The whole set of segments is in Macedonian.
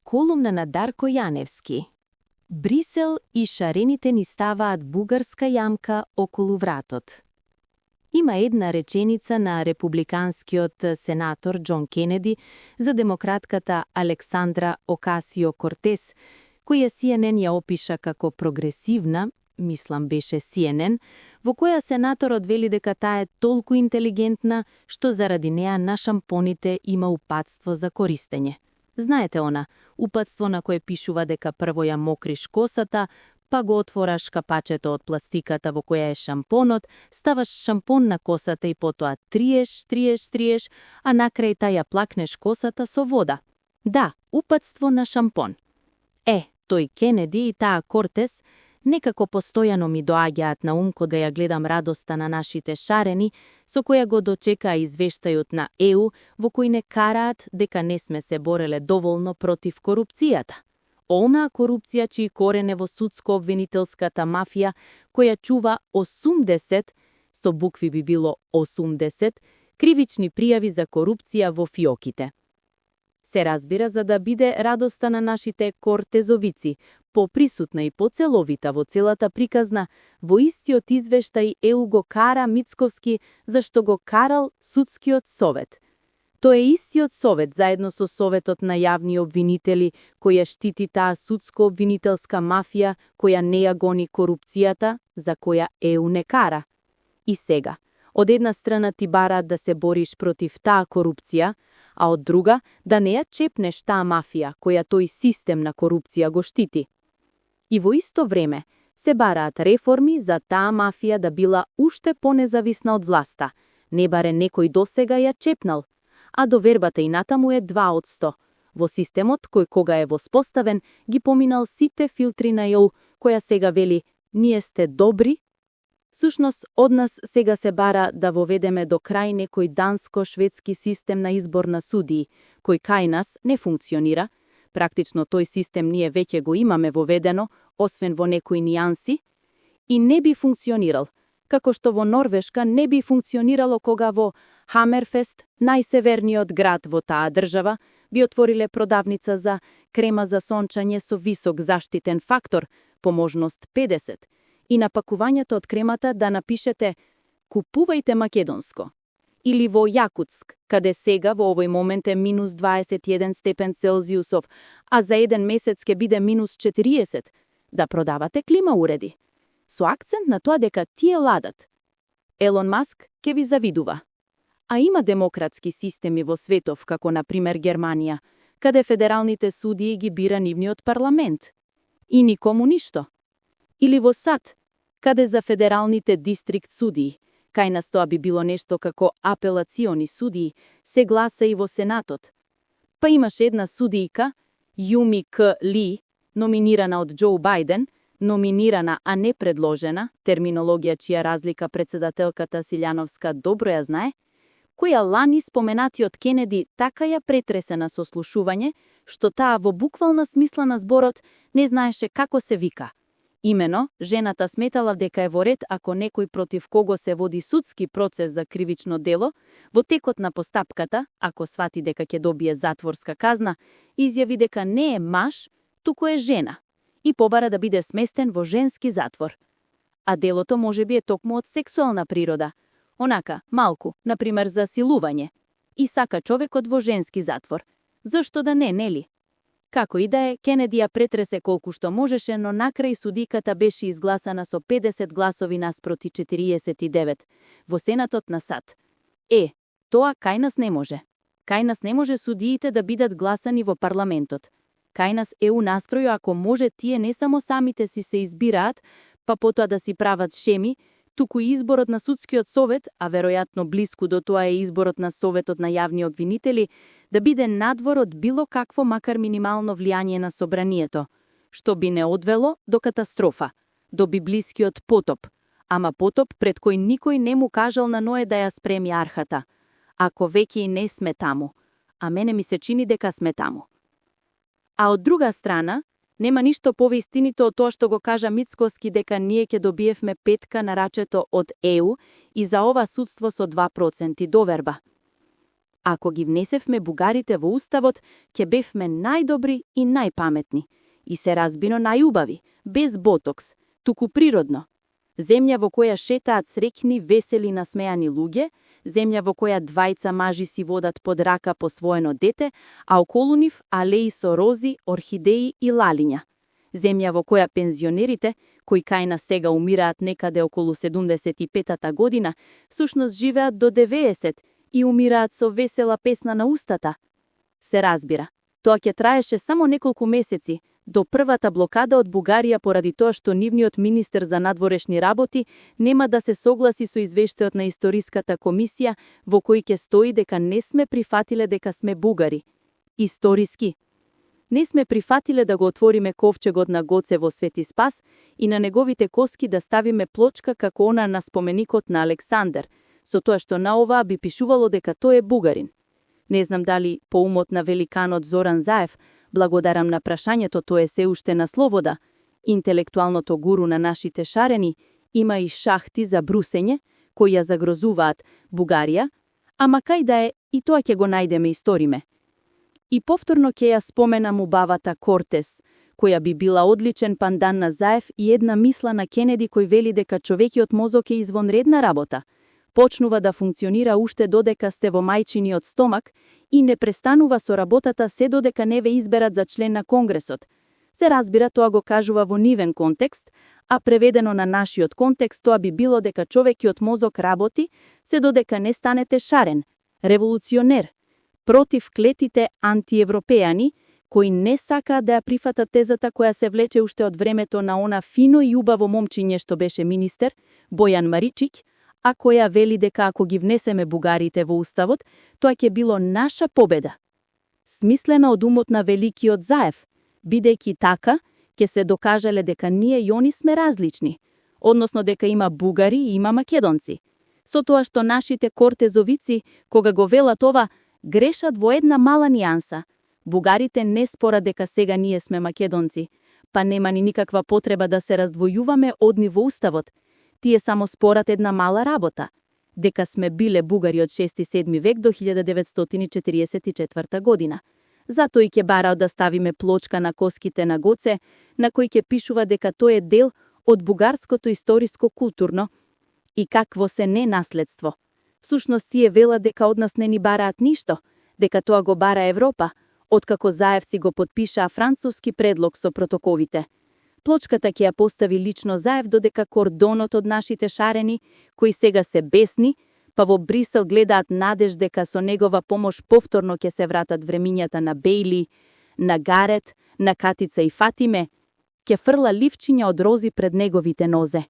колумна на Дарко Јаневски. Брисел и шарените ни ставаат бугарска јамка околу вратот. Има една реченица на републиканскиот сенатор Џон Кенеди за демократката Александра Окасио-Кортес, која CNN ја опиша како прогресивна, мислам беше CNN, во која сенаторот вели дека таа е толку интелигентна што заради неа на шампоните има упатство за користење. Знаете она, упатство на кое пишува дека прво ја мокриш косата, па го отвораш капачето од пластиката во која е шампонот, ставаш шампон на косата и потоа триеш, а накрај ја плакнеш косата со вода. Да, упатство на шампон. Тој Кенеди и таа Кортес некако постојано ми доаѓаат на ум кога ја гледам радоста на нашите шарени, со која го дочекаа извештајот на ЕУ, во кој не караат дека не сме се бореле доволно против корупцијата. Онаа корупција чиј корен е во судско-обвинителската мафија, која чува 80, со букви би било 80, кривични пријави за корупција во фиоките. Се разбира за да биде радоста на нашите кортезовици, поприсутна и поцеловита во целата приказна, во истиот извештај ЕУ го кара Мицковски зашто го карал судскиот совет. Тој е истиот совет заедно со советот на јавни обвинители, која штити таа судско-обвинителска мафија, која не ја гони корупцијата, за која ЕУ не кара. И сега, од една страна ти бараат да се бориш против таа корупција, а од друга да не ја чепнеш таа мафија која тој систем на корупција го штити. И во исто време се бараат реформи за таа мафија да била уште понезависна од власта, не баре некој досега ја чепнал, а довербата и натаму е 2 од 100. Во системот кој кога е воспоставен ги поминал сите филтри на ЕУ, која сега вели ние сте добри. Сушност, од нас сега се бара да воведеме до крај некој данско-шведски систем на избор на судии, кој кај нас не функционира. Практично тој систем ние веќе го имаме воведено, освен во некои нијанси, и не би функционирал, како што во Норвешка не би функционирало кога во Хамерфест, најсеверниот град во таа држава, би отвориле продавница за крема за сончање со висок заштитен фактор, по можност 50, и на пакувањето од кремата да напишете «Купувајте македонско». Или во Јакутск, каде сега во овој момент е минус 21 степен Целзиусов, а за еден месец ќе биде минус 40, да продавате клима уреди. Со акцент на тоа дека тие ладат. Елон Маск ќе ви завидува. А има демократски системи во светов, како на пример Германија, каде федералните судии ги бира нивниот парламент. И никому ништо. Или во САД, каде за федералните дистрикт судии, кај нас тоа би било нешто како апелациони судии, се гласа и во Сенатот. Па имаше една судијка, Јуми К. Ли, номинирана од Џо Бајден, номинирана, а не предложена, терминологија чија разлика председателката Силјановска добро ја знае, која лани споменатиот Кенеди така ја претресе на сослушување, што таа во буквална смисла на зборот не знаеше како се вика. Имено, жената сметала дека е во ред ако некој против кого се води судски процес за кривично дело, во текот на постапката, ако свати дека ќе добие затворска казна, изјави дека не е маж, туку е жена, и побара да биде сместен во женски затвор. А делото можеби е токму од сексуална природа, онака, малку, например за силување, и сака човекот во женски затвор. Зашто да не, нели? Како и да е, Кенеди ја претресе колку што можеше, но накрај судиката беше изгласана со 50 гласови наспроти 49 во Сенатот на САД. Тоа кај нас не може. Кај нас не може судиите да бидат гласани во парламентот. Кај нас ЕУ наскроју ако може тие не само самите си се избираат, па потоа да си прават шеми, туку и изборот на судскиот совет, а веројатно блиску до тоа е изборот на советот на јавни обвинители, да биде надвор од било какво макар минимално влијание на собранието, што би не одвело до катастрофа, до библискиот потоп, ама потоп пред кој никој не му кажал на Ное да ја спреми архата, ако веќе и не сме таму, а мене ми се чини дека сме таму. А од друга страна, нема ништо повеистинито од тоа што го кажа Мицковски дека ние ќе добиевме петка на рачето од ЕУ и за ова судство со 2% доверба. Ако ги внесевме бугарите во уставот, ќе бевме најдобри и најпаметни. И се разбино најубави, без ботокс, туку природно. Земја во која шетаат среќни, весели, насмеани луѓе, земја во која двајца мажи си водат под рака посвоено дете, а околу нив алеи со рози, орхидеи и лалиња. Земја во која пензионерите, кои кај нас сега умираат некаде околу 75-та година, всушност живеат до 90 и умираат со весела песна на устата. Се разбира, тоа ќе траеше само неколку месеци, до првата блокада од Бугарија поради тоа што нивниот министер за надворешни работи нема да се согласи со извештајот на Историската комисија во кој ќе стои дека не сме прифатиле дека сме бугари. Историски. Не сме прифатиле да го отвориме ковчегот на Гоце во Свети Спас и на неговите коски да ставиме плочка како она на споменикот на Александар, со тоа што на оваа би пишувало дека тој е бугарин. Не знам дали по умот на великанот Зоран Заев, благодарам на прашањето, тој е се уште на слобода, интелектуалното гуру на нашите шарени, има и шахти за брусење, кои ја загрозуваат Бугарија, ама кај да е, и тоа ќе го најдеме и сториме. И повторно ќе ја споменам убавата Кортес, која би била одличен пандан на Заев и една мисла на Кенеди кој вели дека човекиот мозок е извонредна работа. Почнува да функционира уште додека сте во мајчиниот стомак и не престанува со работата се додека не ве изберат за член на Конгресот. Се разбира, тоа го кажува во нивен контекст, а преведено на нашиот контекст тоа би било дека човекиот мозок работи се додека не станете шарен, револуционер, против клетите антиевропејани, кои не сакаат да ја прифатат тезата која се влече уште од времето на она фино и убаво момчиње што беше министер, Бојан Маричиќ, а која вели дека ако ги внесеме бугарите во уставот, тоа ќе било наша победа. Смислена од умот на великиот Заев, бидејќи така, ќе се докажале дека ние и они сме различни, односно дека има бугари и има македонци. Со тоа што нашите кортезовици, кога го велат ова, грешат во една мала нијанса. Бугарите не спорат дека сега ние сме македонци, па нема ни никаква потреба да се раздвојуваме од нив во уставот. Тие само спорат една мала работа, дека сме биле бугари од 6-7 век до 1944 година. Затоа и ќе бараат да ставиме плочка на коските на Гоце, на кој ќе пишува дека тој е дел од бугарското историско културно и какво се не наследство. Всушност тие велат дека од нас не ни бараат ништо, дека тоа го бара Европа, откако Заев си го потпишаа француски предлог со протоковите. Плочката ќе ја постави лично Заев додека кордонот од нашите шарени, кои сега се бесни, па во Брисел гледаат надеж дека со негова помош повторно ќе се вратат времињата на Бејли, на Гарет, на Катица и Фатиме, ќе фрла ливчиња од рози пред неговите нозе.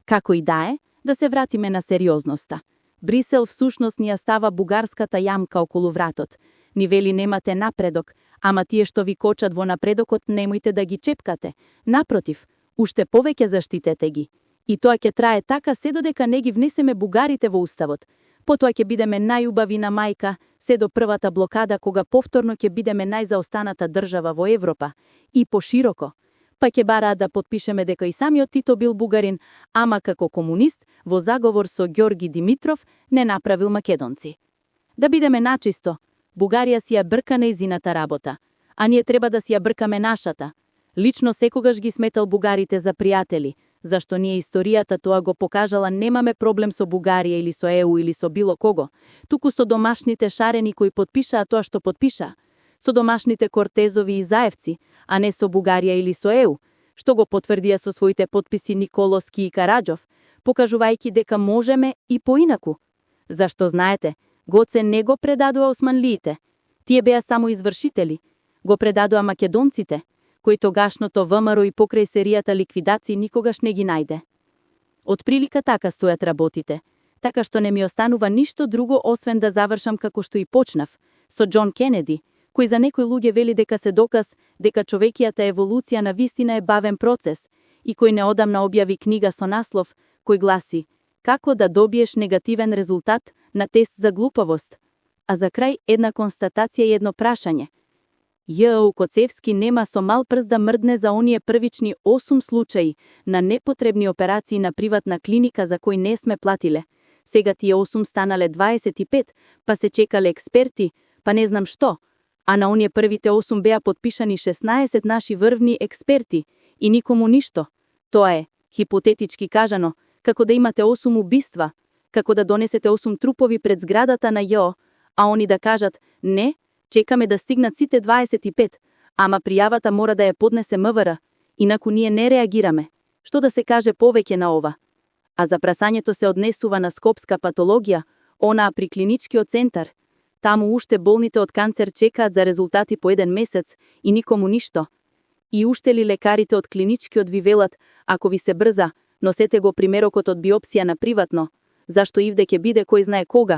Како и да се вратиме на сериозноста. Брисел всушност ни ја става бугарската јамка околу вратот. Ни вели немате напредок, ама тие што ви кочат во напредокот немојте да ги чепкате. Напротив, уште повеќе заштитете ги. И тоа ќе трае така се додека не ги внесеме бугарите во уставот. Потоа ќе бидеме најубавина мајка, се до првата блокада кога повторно ќе бидеме најзаостаната држава во Европа. И пошироко. Па ќе бараат да потпишеме дека и самиот Тито бил бугарин, ама како комунист, во заговор со Ѓорги Димитров, не направил македонци. Да бидеме начисто, Бугарија си ја брка нејзината работа, а ние треба да си ја бркаме нашата. Лично секогаш ги сметал бугарите за пријатели, зашто ние историјата тоа го покажала немаме проблем со Бугарија или со ЕУ или со било кого, туку со домашните шарени кои потпишаа тоа што потпишаа, со домашните Кортезови и Заевци, а не со Бугарија или со ЕУ, што го потврдија со своите потписи Николовски и Караџов, покажувајќи дека можеме и поинаку. Зашто знаете, Гоце не го предадува османлиите, тие беа само извршители, го предадува македонците, кои тогашното ВМРО и покрај серијата ликвидации никогаш не ги најде. Од прилика така стојат работите, така што не ми останува ништо друго освен да завршам како што и почнав, со Џон Кенеди, кој за некои луѓе вели дека се доказ дека човекијата еволуција на вистина е бавен процес и кој неодамна објави книга со наслов кој гласи "Како да добиеш негативен резултат на тест за глупавост", а за крај една констатација и едно прашање. Ј.О. Коцевски нема со мал прст да мрдне за оние првични 8 случаи на непотребни операции на приватна клиника за кои не сме платиле. Сега тие 8 станале 25, па се чекале експерти, па не знам што. А на оние првите 8 беа подпишани 16 наши врвни експерти и никому ништо. Тоа е, хипотетички кажано, како да имате 8 убиства, како да донесете 8 трупови пред зградата на ЈО, а они да кажат, не, чекаме да стигнат сите 25, ама пријавата мора да ја поднесе МВР, инаку ние не реагираме. Што да се каже повеќе на ова? А за прасањето се однесува на скопска патологија, онаа при клиничкиот центар. Таму уште болните од канцер чекаат за резултати по 1 месец и никому ништо. И уште ли лекарите од клиничкиот ви велат, ако ви се брза, носете го примерокот од биопсија на приватно, зашто ивде ќе биде кој знае кога.